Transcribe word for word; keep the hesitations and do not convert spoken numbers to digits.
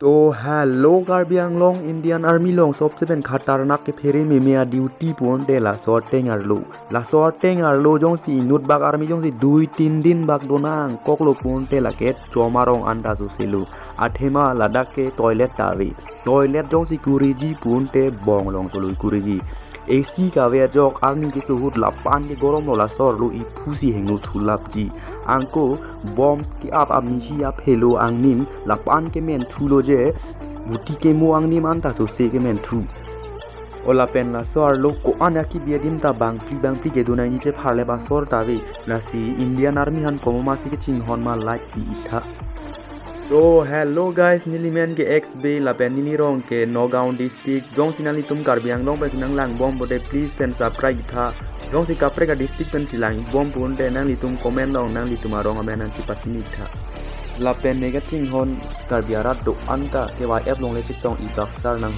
To hello Karbi Anglong, Indian Army along sobse pen khatarnak kephere meme a-duty pu ante laso ateng arlo. Laso ateng arlo jongsi inut bak army jongsi dui tin din bak donang koklo pu ante lake chom arong anta soselo. Athema ladak ke toilet ta ave. Toilet jongsi kuriji pu ante bong along toloi kuriji. A C kave ajok arni keso ahut lapu-an ke gorom lo, laso arlo iphu si hingno thulapji. Anke bom ke-ap amisi aphelo angnim lapu-an ke menthu lo je, buti kemo angnim anta sose ke menthu. O lapen laso arlo ko-an aki bi adim ta bangphli bangphli kedo nangji che pharle asor ta ave. Lasi Indian Army aphan komat masi kechinghon ma like pi-ik tha. So hello guys, neli men ke X B lapen neli rong ke Nagaon district. Jongsi nanglitum Karbi Anglong pensi nanglang bom pote please pen subscribe tha. Jongsi kaprek a-district pensi lang bom pu ante nanglitum comment along nanglitum arong amen nangchipasini tha. Lapen ne kachinghon Karbi arat do-an ta K Y F along le chetong ibak sar nang